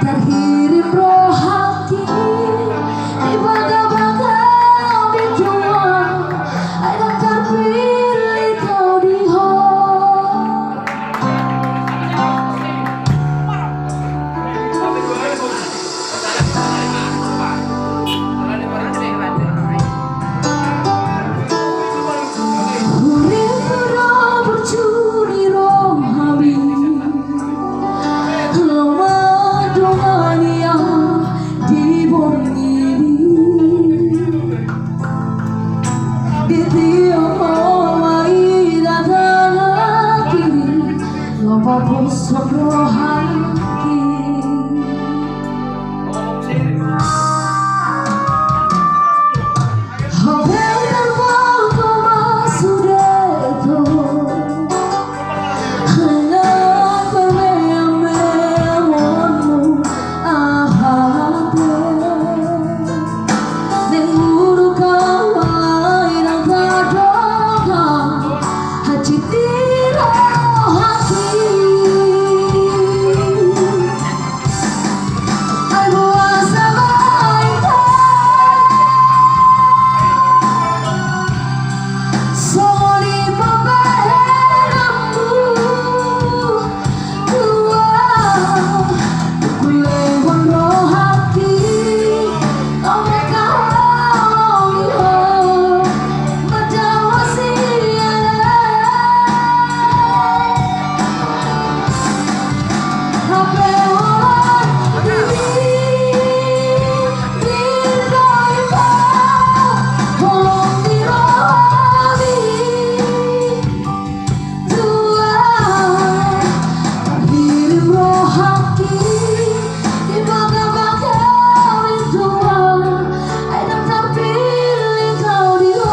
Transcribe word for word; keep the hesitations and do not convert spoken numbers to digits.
Tarhirim rohangki di bagabaga pintuan, ai ndang tarpillit au di ho. Huring do burju ni rohami, laho mandongani au di borngin i. Di tiop ho ma i datangki, laho papushon rohangki. Hape tarboto ma sude tu, hanya pameameamonmu aha pe. Naeng muruk au alai ndang tardongan hansit ni rohangki. Ai boasa ma hita songon i pambahenanmu, Tuhan? Tung lehon rohangki, tung mangkaholongi ho manjalo sian Hape holan diri, diri do i pangholong ni rohami. Tuhan, tarhirim rohangki di bagabaga pintuan, ai ndang tarpillit au di ho.